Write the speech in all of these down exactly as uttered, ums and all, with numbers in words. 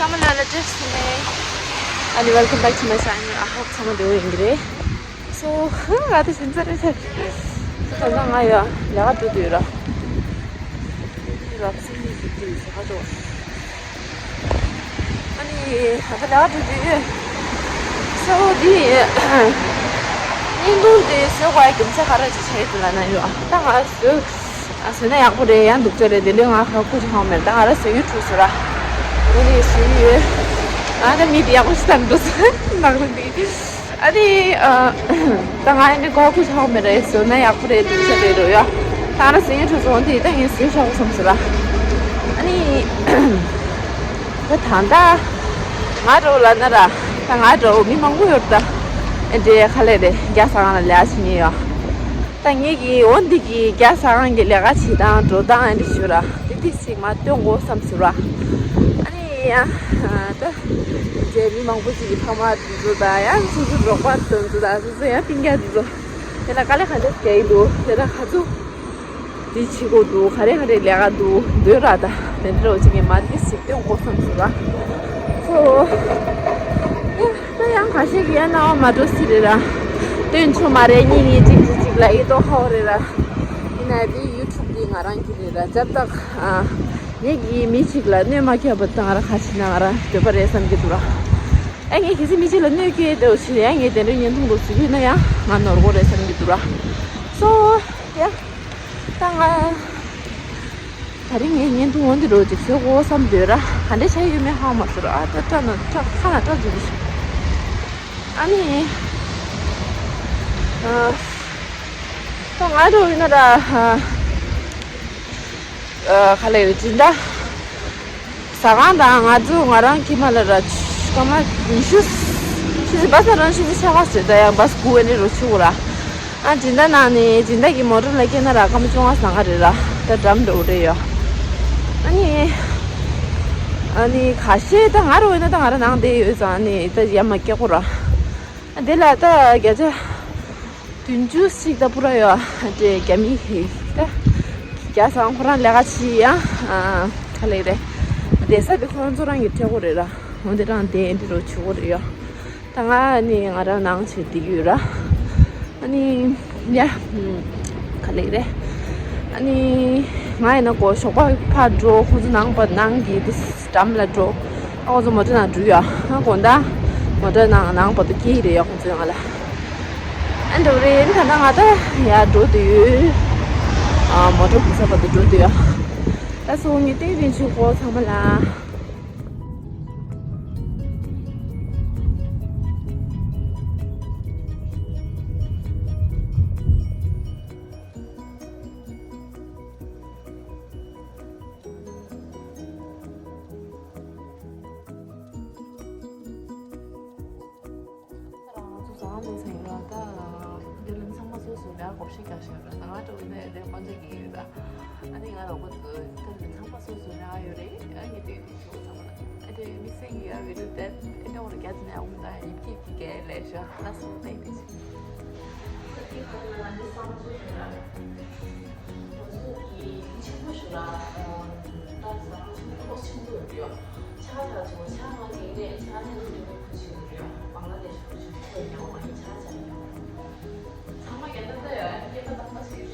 ཚང་མ་ལ་བཀྲ་ཤིས་བདེ་ལེགས། ཨ་ནི། Welcome back to my channel. I hope ཚང་མ་བདེ་པོ་ཡིན་གྱི་རེད། So ང་དེ་ཕྱིན་ཚར་རེད་ཤག་ད་ལྟ་ང་ཡ་ལས་ཀ་འགྲོ་དུས་ར། རབ་སེམས་ཀྱི་དུས་ཟ་ཁ་འགྲོ། ཨ་ནི་ད་ལྟ་ལས་ཀ་འགྲོ་དུས། So འདི་བརྙན་ཐུང་དེ་བཟོ་དགོས་ཡ་རྒྱུ་མཚན་ག་རེ་ཅིག་བྱས་ཡོད་ལབ་ན་ཡོད། ད་ང་བཟོས། ཨ། བཟོས་ན་ཡག་པོ་རེད། ཡང་སྡུག་ཅག་རེད། དེ་འདྲའི་ང་ཧ་གོ་ཅིག་ཧ་གོ་མེད། ད་ང་རང་བཟོས་ཡུལ་ཁྲུས་སོང་ར། འོ་དེ་བཟོས་ཡོད། ཨ། ད་མི་དེ་ཡག་པོ་ཞིག་དང་འགྲོ་སོང་ནག་རུ་འདི། ཨ་དེ། ཨ། ད་ང་ཡང་ནི་གོ་ཁུ་ཆགས་མེད་རེད། བཟོས་ན་ཡག་པོ་རེད། སྡུག་ཅག་རེད་རོ་ཡ། ད་ང་རང་བཟོས་ཡུལ་ཁྲུས་སོང་། དེ་ད་ངས་བཟོས་བཞག་གོ་བསམ་སོང་ར། ཨ་ནི། ད་ད་ད་ང་འདྲ་བོ་ལབ་ན་ར། ད་ང་འདྲ་བོ་མི་མང་པོ་ཡོད་རེད་ད། ཨ་འདྲའི་ཁ་ལས་རེད། རྒྱ་ས་གང་ལ་ལས་བྱེད་མཁན་ཡོད། ད་ངེད་ཀྱིས་འོ་འདི་གི་རྒྱ་ས་གང་གི་ལས་ཀ་བྱེད་སྟངས་འགྲོ་སྟངས་ཨ་འདྲ་ཞུ་ར། དེ་དེ་ཞིག་མར་སྟོན་དགོས་བསམ་སོང་ར། ཨ་ནི་ཡང་ད་རྗེས་མི་མང་པོ་ཞིག་གི་ཕ་མ་དེ་ཚོ་དང་ཡང་སོ་སོ་རོགས་པ་དེ་ཚོ་དང་སོ་སོ་ཡང་སྤུན་ཀྱག་དེ་ཚོ་དེ་ལ་དཀའ་ལས་ག་འདྲ་བརྒྱབ་ཡི་འདུག་དེ་ལ་ག་ཚོད་འདི་བྱེད་དགོས་འདུག་ག་རེ་ག་རེ་ལས་ཀ་འདུག་འདོད་ར། ད་དེ་འདྲ་བོ་ཅིག་གི་མར་དེ་ཞིག་སྟོན་དགོས་བསམ་སོང་ར། ཚོ། ད་ཡང་ཁ་ཤས་ཀྱིས་ཡང་སྣང་བ་མ་འགྲོ་སྲིད་རེད་ར། སྟོན་ཆོག་མ་རེད། གཉིས་གཉིས་གཅིག་གཅིག་གཅིག་ལ་ཡིད་དོ་ཧའོ་རེད་ར། ཡིན་ན་དེ་ཡུ་ཊུབ་དེ་ང་རང་གི་རེད་ར། ཇབ་ཏག་ཨ། ངེད་ཀྱིས་མི་གཅིག་ལ་གནོད་མ་བསྐྱལ་བར་ད་ང་རང་ཁ་ཕྱེ་ན་ང་རང་འདོད་པ་རེད་བསམ་གྱི་འདུག་ར། ཨ། ངས་གལ་སྲིད་མི་གཅིག་ལ་གནོད་སྐྱེལ་འདོད་ཕྱིར་ཡང་ངས་དེ་འདྲའི་བརྙན་ཐུང་འདྲ་བཟོ་གི་ཡོད་ན་ཡང་ང་ནོར་གོ་རེད་བསམ་གྱི་འདུག་ར། སོ། ཡ། ད་ང་། ད་རིང་ངས་བརྙན་ཐུང་འོ་འདི་འདྲ་ཅིག་བཟོ་དགོས་བསམ་འདོད་ར། ག་འདྲ་བྱས་ཡོད་མེད་ཧ་མ་ཚོར། ཨ། ད་སྐྲ་ན་སྐྲ་ཁ་ན་སྐྲ་འཛུལ་གྱི་ཤག་ཨ་ནི། ཨ། ད་ང་འདྲ་བོ་ཡིན་ན་ར། ཨ། ཨ། ག་ལེར་སྤྱིར་ད། ཟ་ཁང་དང་ང་ཚོ་ང་རང་ཁྱིམ་ལ་ར། སྐར་མ་ཉི་ཤུ། ཆུ་ཚོད་བ་ས་རང་ཤུ་ཆ་ག་ཟེར། ད་ཡང་བ་སི་དགུ་བས་ནི་རོ་ཆུ་གོ་ར། ཨ། སྤྱིར་ད་ནང་ནས་སྤྱིར་ད་གི་མོ་ཊ་ལ་སྐྱེལ་ན་ར་སྐར་མ་བཅོ་ལྔ་ཟ་ག་རེད་ར། ད་འགྲམ་འགྲོ་རེད་ཡོད། ཨ་ནི། ཨ་ནི་ཁ་ཤས་ད་ང་ར་བས་ན་ད་ང་ར་ནང་བསྡད་ཡོད་ཙང་ཨ་ནི་ད་ཡ་མ་སྐྱེལ་གོ་ར། ཨ། དེ་ལ་ད་བརྒྱ་ཆ། བདུན་ཅུ་ཞིག་ད་པུ་ར་ཡོད། དེ་རྒྱ་མི་ཧེ་ད། རྒྱ་སང་ཁོ་རང་ལས་ཀ་བྱེད་ཡ། ཨ། ག་ལེར་རེད། བསྡད་ས་དེ་ཁོ་རང་ཚོ་རང་གི་སྤྲད་གོ་རེད་ར། འོ་དེ་རང་དེ་འདི་རུ་བྱེད་གོ་རེད་ཡ། ད་ང་ནི་ང་རང་ནང་བྱེད་བསྡད་ཡོད་ར། ཨ་ནི་ཡ། ག་ལེར་རེད། ཨ་ནི་ང་ཡིན་ན་གོ་ཞོགས་པ་ཕར་འགྲོ། ཁོ་ཚོ་ནང་པ་ནང་གི་དེ། འགྲམ་ལ་འགྲོ། ཨ། ཁོ་ཚོ་མོ་ཊ་ནང་འགྲོ་ཡ། ཨ། དགོང་དག་མོ་ཊ་ནང་ནང་བར་དུ་སྐྱེལ་གྱི་རེད་ཡ། ཁོ་ཚོས་ང་ལ། ཨ། འགྲོ་རེད། ད་ལྟ་ང་ད་ཡར་འགྲོ་འདོད་ཡོད། ཨ། མོ་ཊ་བུད་ས་བར་དུ་འགྲོ་འདོད་ཡ། ད་སོང་ངས་ཏིང་ཏིང་ཆུ་ཁོ་ཚང་མ་ལ། ང་ཚོ་ཟ་ཁང་ནས་ཚང་ཡོད་ད། དེ་ལ་ཚང་མ་སོ་སོ་ལ་གོམས་གཤིས་འགའ་ཤས་ཡོད་ར། ང་འགྲོ་གི་ནས་དེ་དཔོན་ཆ་གི་ཡོད་ར། ཨ་ནི་ང་རོགས་པ་ཚོ་དེ་ལ་ཚང་མ་སོ་སོ་ལ་ཡོད་རེད། ཨ་ནི་དེ་དེ་ཚོ་ཚང་མ་ཨ་དེ་དམིགས་བསལ་གྱི་ཡ་བི་ཌིའོ་དེ་ཨེ་འདྲ་བོ་རྒྱ་ཚ་ནས་ཨ་འུ་ད་ཡིབ་ཀྱི་གི་གལ་ལས་ཤ་ལ་སོང་ནས་དེ་ཅི། ཁོ་དེ་ཁ་ལ་ང་འདི་བསམ་ཚུལ་ཡོད་ར། ང་ཚོ་གི་ཆེན་པོ་ཞིག་ལ་ད་ཟ་ཁང་ཆེན་པོ་ཆེན་པོ་ཡོད་རེད། ཆ་ཆ་ཆེན་པོ་ཆ་ང་གི་ནས་ཆ་ཆ་ཆེན་པོ་ཆེན་པོ་ཞིག་ཡོད་རེད། བང་ལ་དེ་ཞིག་ཞིག་ཁོ་ཡང་བ་ཡི་ཆ་ཆ་ཡོད། ཚང་མ་རྒྱ་ནག་ད་ཡོད། སྐྱེས་པ་དང་པོ་ཞིག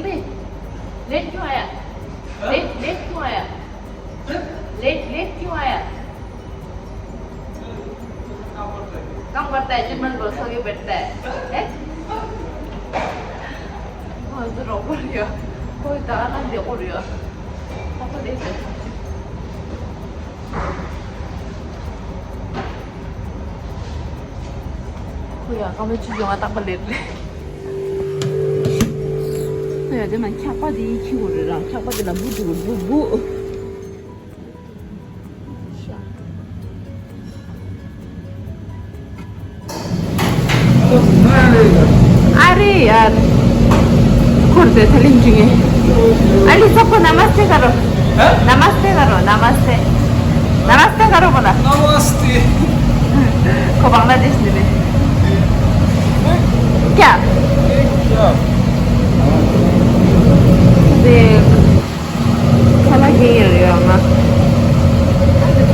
late late क्यों आया? Late late क्यों आया? लेट लेट क्यों आया? कम करता है, एडजस्टमेंट बोल सके बैठता है। हैं? हाँ, तो रोको रियो। कोई दाना देखो रियो। आपको देख सकते हैं। ཁོ་ཡང་ཀ་མེད་ཆུ་ཡོང་བ་བཏགས་པ་ལེབ་ལེ། ཁོ་ཡང་དེ་ན་འཁྱག་པ་དེ་ཡིས་ཁྱི་འོ་རེད་ར། འཁྱག་པ་དེ་ལ་འབུ་འདུག་འབུ་འབུ། अरे यार, खोल दे, थैली में चुंगे। अली, सबको नमस्ते करो। हैं? नमस्ते करो, नमस्ते। नमस्ते करो बोला। नमस्ते। को बांग्लादेश में। क्या? क्या? देख। ཁ་ལག་གི་ཡོད་རེད་ཡོད་མ།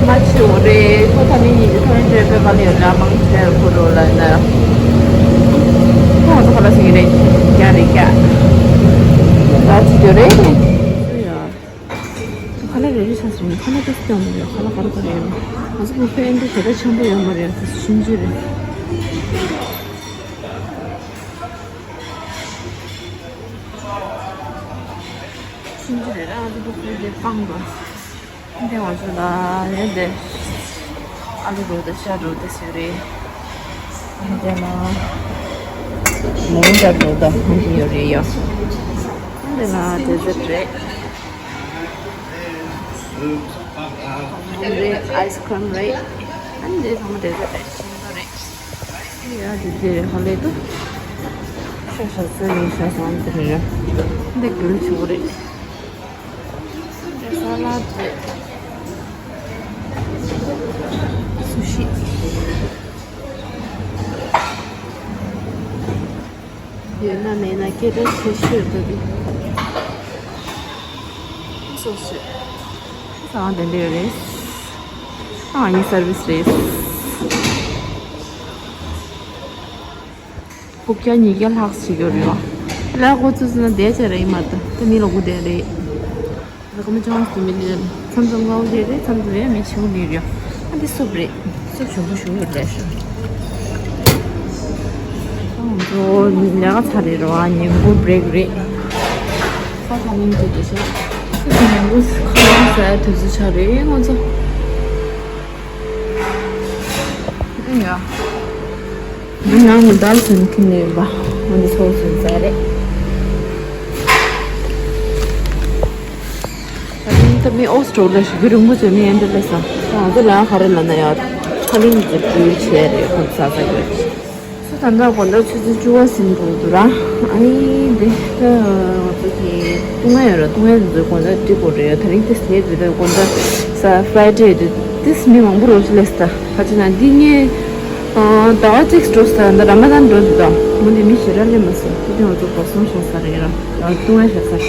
མ་ཆེ་བོ་རེད། ཁོ་ད་ནི་ཉིན་གྱི་ཐོན་འབྲས་དཔེ་པ་ལ་ཡོད་རེད། མང་ཆེ་བོ་རོ་ལ་ན། ཁོ་ང་ཚོ་ཁ་ལག་ཟིན་གྱི་རེད། རྒྱ་རེད་རྒྱ། ད་ཅི་ཡོད་རེད། ཁ་ལག་རེ་རེ་ཆ་ཟིན། ཁ་ལག་ཏོག་ཙམ་ཡོད་མ་རེད། ཁ་ལག་ག་རེ་ག་རེ་ཡོད་མ། ང་ཚོ་བུ་ཕེ་ཨེ་འདྲ་ཞེ་དྲག་ཆེན་པོ་ཡོད་མ་རེད། ཤིན་ཅི་རེད། ཤིན་ཅི་རེད་ར། ང་ཚོ་བུ་ཕེ་དེ་སྤང་དགོས། འདི་ང་ཚོ་ལ་ཡོད་དེ། ཨ་ལུ་རོ་དང་ཤ་རོ་དེ་ཟེར་རེད། འདི་ལ་མོ་རོ་དང་རོ་དང་འདི་ཡོད་རེད་ཡོད། འདི་ལ་ཌེ་ཛར་རེད། འདི་ཨའི་སི་ཁི་རིམ་རེད། ཨ་ནི་འདི་ཚང་མ་ཌེ་ཛར་རེད། ཤིང་ཏོག་རེད། ཡ་འདི་འདི་རེད། ཧ་ལས་འདུག་ཤ་ཤ་ཚ་རེད། ཤ་ཚང་འདི་རེད། འདི་གྲོ་ཆོག་རེད། ས་ལད་རེད། སུ་ཤི། ཡོད་ན་མེད་ན་སྐད་གྲགས་ཆེ་ཤོས་འདུག་གི། སོ་སོས་ས་དེ་འདྲ་རེད། ཨ་ནི་སར་བིས་རེད། སྤུ་རྒྱག་ཉིས་བརྒྱ་ལྷག་ཞིག་ཡོད་རེད་བ། ལ་ཁོ་ཚོ་ཚོ་ན་བསྡད་བྱས་རེད། ཡིན་མ་ད་ད་མི་ལོག་གུ་བསྡད་རེད། ད་ཁོ་མོ་ཅང་སུ་མི་ལི་མཚམས་མཚམས་ངའུ་བསྡད་རེད། མཚམས་མཚམས་ཡང་མི་ཆེ་བོ་ལི་རེད། ཨ་འདི་སུབ་རེད། སུབ་ཞུམ་པོ་ཞུ་ཡོད་ལས་ཤོ། ང་ཚོ་ལས་ཀ་ཚར་རེད་ར་བ། ཉིན་གུང་བྷི་རེག་རེད། ཁ་ཁ་མིན་དུ་དུ་ཤ། ཉིན་གུང་ཁ་ལག་ཟ་ཡ་དུས་ཚོད་ཆགས་རེད་ང་ཚོ། ཡ། འདི་ནང་མི་འདང་སུན་ཁྱིམ་ནས་ཡོད་པ། འོ་འདི་ཚོ་སུན་ཟ་རེད། ད་ཐེངས་ད་མི་ཨོ་སི་ཊོ་ལ་ཞུ་རྒྱུ་རིང་པོ་བྱས་མི་ཨེ་འདྲ་ལས་སམ། ང་ཚོ་ལ་ག་རེ་ལབ་ན་ཡ། ཁ་ལིང་འཛུགས་རྒྱུ་བྱས་རེད། ཁོ་ཚོ་ཟ་ཟ་གི་རེད། སུ་ད་ལྟ་དགོང་དག་ཆུ་ཚོད་བཅུ་པ་ཟིན་འགྲོ་འདུག་ར། ཨ་ནི་འདི་ད་ང་ཚོ་གི་ཏུང་ཨེ་ཡོད་ར། ཏུང་ཨེ་འཛུགས་དགོང་དག་འགྲིག་གོ་རེད། ད་རིང་དེ་ཟས་འཛུགས་རེད། དགོང་དག་ས་ཕ་རའི་ཌེ་དེ་དེ་མི་མང་པོ་རོ་ཞིག་ལས་ད། ཁ་ཅིག་ན་འདི་ངས་ཟླ་བ་གཅིག་འགྲོ་ས་འདི་ར་མ་དན་འགྲོ་འདུག་ད། འོ་འདི་མི་ཞེ་དྲག་སླེབས་མ་སོང་། དེ་དུས་ང་ཚོ་སྒོ་སྲུང་བྱུང་ས་རེད་ར། ཡང་ཏུང་ཨེ་བྱ་ས་རེད།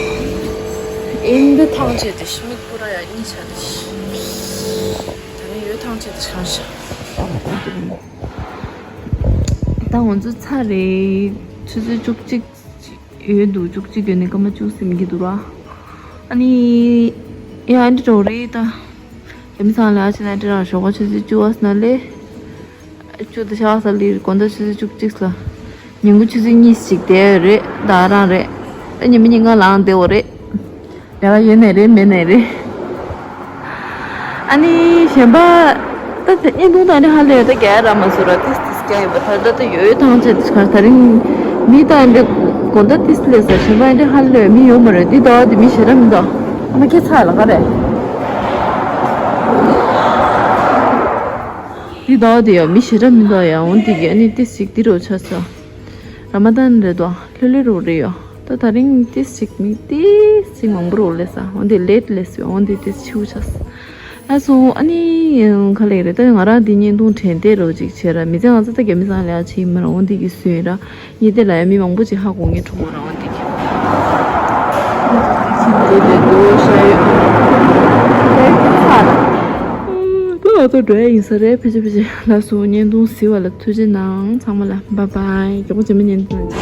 ཨིན་འདི་ཐང་ཆད་དེ་ཤི་མི་ཀུ་ར་ཡ་ཨིན་ཆ་དེ་ཤི། ད་ནི་ཡོད་ཐང་ཆད་དེ་ཤང་ཤ། ད་ང་ཚོ་ཚར་རེད། ཆུ་ཚོད་བཅུ་གཅིག་ཡོད་འདུག་བཅུ་གཅིག་ཡོད་ནས་སྐར་མ་བཅུ་ཟིན་གྱི་འདུག་ར། ཨ་ནི་ཡ་འདི་འགྲོ་རེད་ད། རྒྱ་མི་ཚང་ལ་ཕྱིན་ན་འདྲི་རང་ཞོགས་པ་ཆུ་ཚོད་བཅུ་བ་ཟིན་ན་ལས། བཅུ་དང་ཤ་ས་ལི་དགོང་དག་ཆུ་ཚོད་བཅུ་གཅིག་ལ། ཉིན་གུང་ཆུ་ཚོད་གཉིས་ཤིག་དེ་རེད་ད་རང་རེད། ད་ཉི་མ་ཉིན་གང་ལའང་བསྡད་འོ་རེད། ལས་ཀ་ཡོད་ནའི་རེད་མེད་ནའི་རེད། ཨ་ནི་གཞན་པ། ད་དེ་བརྙན་ཐུང་དང་ནི་ཧ་ལས་ཡོད་ད་རྒྱ་ར་མ་སུ་ར་ཏིས་ཏིས་རྒྱ་ཡོད་པ་ད་ད་ད་ཡོད་ཐང་ཆད་ཁར་ད་རིང་མི་ད་འདྲ་དགོང་དག་ཏིས་ལས་ས་གཞན་པ་འདྲ་ཧ་ལས་ཡོད་མི་ཡོད་མ་རེད། འདི་ད་འདི་མི་ཞེ་ར་མི་ད་ཨ་མ་ཁྱེད་ཚ་ལ་ག་རེད། འདི་ད་འདི་ཡོད་མི་ཞེ་ར་མི་ད་ཡ། འོན་ཏེ་གི་ཨ་ནི་ཏིས་ཞིག་འདི་རོ་ཆ་ས་ར་མ་ད་འདྲ་ད། ལྷོད་ལྷོད་རོགས་རེད་ཡོ། ད་ད་རིང་ཏིས་ཅིག་མི་ཏིས་ཅིག་མང་པོ་རོགས་ལས་ས། འོན་ཏེ་ལེད་ལས་སུ་འོན་ཏེ་ཏིས་ཆིའུ་ཆགས་ས། ཨ་སོ་ཨ་ནི་ག་ལེ་རེད། ད་ང་རང་འདི་བརྙན་ཐུང་དྲན་བསྡད་རོགས་ཅིག་བྱས་ར། མི་ཚེ་ང་ཚོ་ད་རྒྱ་མི་ཚང་ལས་ཨ་ཆེ་ཡིན་མ་ར། འོན་ཏེ་གི་སུ་ཡིན་ར་ཉི་དེ་ལ་ཡ་མི་མང་པོ་ཅིག་ཧ་གོ་ངེས་གྲོགས་པོ་ར། འོན་ཏེ་གི་ཁྱིམ་དེ་དེ་དུ་ཤ་ཡོད་ལས་ཀྱི་ཚ་ར། ད་ང་ཚོ་འགྲོ་ཡ་ཡིན་ས་རེད། ཕལ་ཆེར་ཕལ་ཆེར་ལ་སུ་བརྙན་ཐུང་གཟིགས་པ་ལ་ཐུགས་རྗེ་གནང་ཚང་མ་ལ་བྷའི་བྷའི། མགྱོགས་པོ་རྗེས་མ་བརྙན་ཐུང་།